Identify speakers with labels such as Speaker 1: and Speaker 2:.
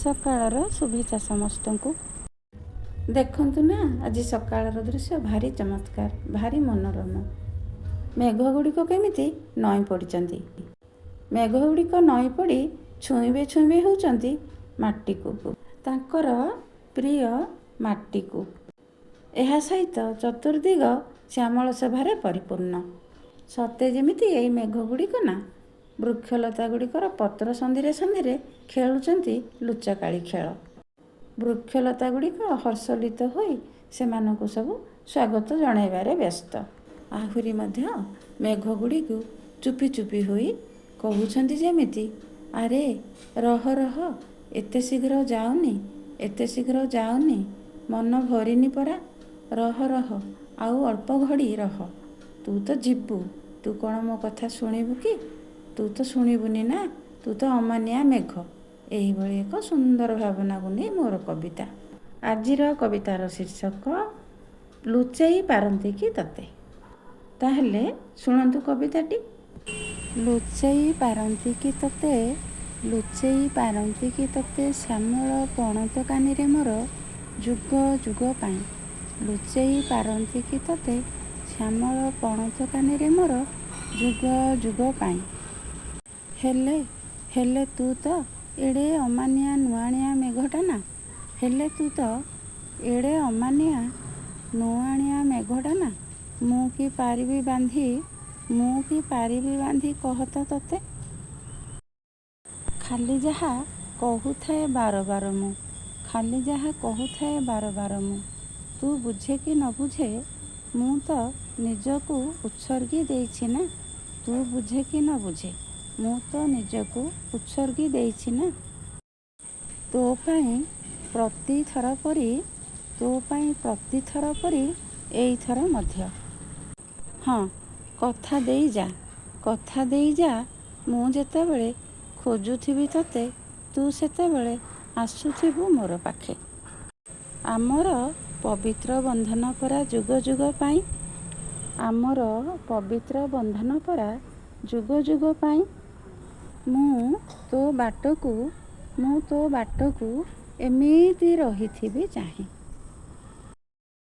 Speaker 1: ସକାଳର ଶୁଭେଚ୍ଛା ସମସ୍ତଙ୍କୁ। ଦେଖନ୍ତୁ ନା, ଆଜି ସକାଳର ଦୃଶ୍ୟ ଭାରି ଚମତ୍କାର, ଭାରି ମନୋରମ। ମେଘ ଗୁଡ଼ିକ କେମିତି ନଇଁ ପଡ଼ିଛନ୍ତି। ମେଘ ଗୁଡ଼ିକ ନଇଁ ପଡ଼ି ଛୁଇଁବେ ଛୁଇଁବେ ହେଉଛନ୍ତି ମାଟିକୁ, ତାଙ୍କର ପ୍ରିୟ ମାଟିକୁ। ଏହା ସହିତ ଚତୁର୍ଦିଗ ଶ୍ୟାମଳ ଶୋଭାରେ ପରିପୂର୍ଣ୍ଣ। ସତେ ଯେମିତି ଏଇ ମେଘ ଗୁଡ଼ିକ ନା ବୃକ୍ଷଲତା ଗୁଡ଼ିକର ପତ୍ର ସନ୍ଧିରେ ସନ୍ଧିରେ ଖେଳୁଛନ୍ତି ଲୁଚକାଳି ଖେଳ। ବୃକ୍ଷଲତା ଗୁଡ଼ିକ ହର୍ଷୋଲ୍ଲିତ ହୋଇ ସେମାନଙ୍କୁ ସବୁ ସ୍ୱାଗତ ଜଣାଇବାରେ ବ୍ୟସ୍ତ। ଆହୁରି ମଧ୍ୟ ମେଘ ଗୁଡ଼ିକୁ ଚୁପି ଚୁପି ହୋଇ କହୁଛନ୍ତି ଯେମିତି, ଆରେ ରହ ରହ, ଏତେ ଶୀଘ୍ର ଯାଅନି, ଏତେ ଶୀଘ୍ର ଯାଅନି, ମନ ଭରିନି ପରା। ରହ ରହ, ଆଉ ଅଳ୍ପ ଘଡ଼ି ରହ। ତୁ ତ ଯିବୁ, ତୁ କ'ଣ ମୋ କଥା ଶୁଣିବୁ କି? ତୁ ତ ଶୁଣିବୁନି ନା, ତୁ ତ ଅମାନିଆ ମେଘ। ଏହିଭଳି ଏକ ସୁନ୍ଦର ଭାବନାକୁ ନେଇ ମୋର କବିତା। ଆଜିର କବିତାର ଶୀର୍ଷକ ଲୁଚେଇ ପାରନ୍ତି କି ତତେ। ତାହେଲେ ଶୁଣନ୍ତୁ କବିତାଟି। ଲୁଚେଇ ପାରନ୍ତି କି ତତେ, ଲୁଚେଇ ପାରନ୍ତି କି ତତେ ଶ୍ୟାମଳ ପଣତ କାନିରେ ମୋର ଯୁଗ ଯୁଗ ପାଇଁ। ଲୁଚେଇ ପାରନ୍ତି କି ତତେ ଶ୍ୟାମଳ ପଣତ କାନିରେ ମୋର ଯୁଗ ଯୁଗ ପାଇଁ। ହେଲେ, ହେଲେ ତୁ ତ ଏଡ଼େ ଅମାନିଆ ନୁଆଁଣିଆ ମେଘଟା ନା, ହେଲେ ତୁ ତ ଏଡ଼େ ଅମାନିଆ ନୁଆଁଣିଆ ମେଘଟା ନା, ମୁଁ କି ପାରିବି ବାନ୍ଧି, ମୁଁ କି ପାରିବି ବାନ୍ଧି କହ ତ ତତେ? ଖାଲି ଯାହା କହୁଥାଏ ବାର ବାର ମୁଁ, ଖାଲି ଯାହା କହୁଥାଏ ବାର ବାର ମୁଁ, ତୁ ବୁଝେ କି ନ ବୁଝେ, ମୁଁ ତ ନିଜକୁ ଉତ୍ସର୍ଗି ଦେଇଛି ନା। ତୁ ବୁଝେ କି ନ ବୁଝେ, ମୁଁ ତ ନିଜକୁ ଉତ୍ସର୍ଗି ଦେଇଛି ନା। ତୋ ପାଇଁ ପ୍ରତିଥର ପରି, ତୋ ପାଇଁ ପ୍ରତିଥର ପରି ଏଇଥର ମଧ୍ୟ। ହଁ, କଥା ଦେଇ ଯା, କଥା ଦେଇ ଯା, ମୁଁ ଯେତେବେଳେ ଖୋଜୁଥିବି ତତେ, ତୁ ସେତେବେଳେ ଆସୁଥିବୁ ମୋର ପାଖେ। ଆମର ପବିତ୍ର ବନ୍ଧନ ପରା ଯୁଗ ଯୁଗ ପାଇଁ। ଆମର ପବିତ୍ର ବନ୍ଧନ ପରା ଯୁଗ ଯୁଗ ପାଇଁ। ମୁଁ ତୋ ବାଟକୁ, ମୁଁ ତୋ ବାଟକୁ ଏମିତି ରହିଥିବି ଚାହିଁ।